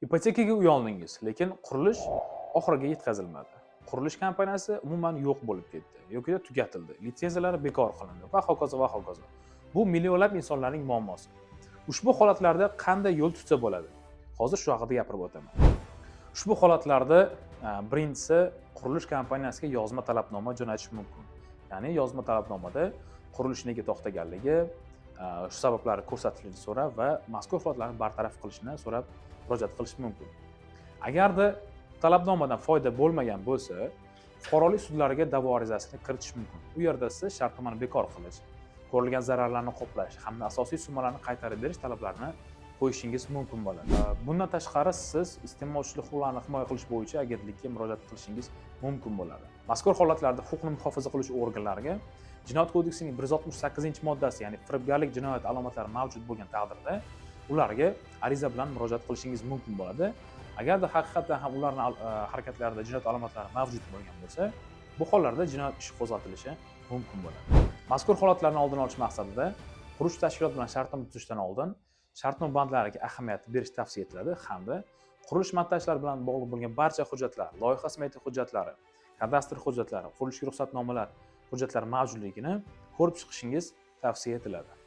Ipotekaga uy oldingiz, lekin qurilish oxiriga yetkazilmadi. Qurilish kompaniyasi umuman yo'q bo'lib ketdi yoki tugatildi. Litsenziyalari bekor qilindi va hokazo va hokazo. Bu millionlab insonlarning muammosi. Ushbu holatlarda qanday yo'l tutsa bo'ladi? Hozir shu haqida gapirib o'taman. Ushbu holatlarda birinchisi, qurilish kompaniyasiga yozma talabnoma jo'natish mumkin. Ya'ni yozma talabnomada qurilish nega to'xtaganligi, shu sabablari ko'rsatilishini so'rab va mazkur holatlarni bartaraf qilishni so'rab murojaat qilish mumkin. Agarda talabnomadan foyda bo'lmagan bo'lsa, fuqarolik sudlariga da'vo arizasini kiritish mumkin. U yerda siz shartnomani bekor qilish, ko'rilgan zararlarni qoplash hamda asosiy summalarni qaytarib berish talablarini qo'yishingiz mumkin bo'ladi. Bundan tashqari, siz iste'molchilik huquqlarini himoya qilish bo'yicha agentlikka murojaat qilishingiz mumkin bo'ladi. Mazkur holatlarda huquqni muhofaza qilish organlariga Jinoyat kodeksining 168-moddasi, ya'ni firibgarlik jinoyati alomatlari mavjud bo'lgan taqdirda ularga ariza bilan murojaat qilishingiz mumkin bo'ladi. Agarda haqiqatdan ham ularni harakatlarida jinoyat alomatlari mavjud bo'lgan bo'lsa, bu hollarda jinoyat ishi qo'zg'atilishi mumkin bo'ladi. Mazkur holatlarni oldini olish maqsadida quruvchi tashkilot bilan shartnoma tuzishdan oldin shartnoma bandlariga ahamiyat berish tavsiya etiladi hamda qurilish montajlari bilan bog'liq bo'lgan barcha hujjatlar, loyiha smeta hujjatlari, kadastr hujjatlari, qurilishga ruxsatnomalar hujjatlari mavjudligini ko'rib chiqishingiz tavsiya etiladi.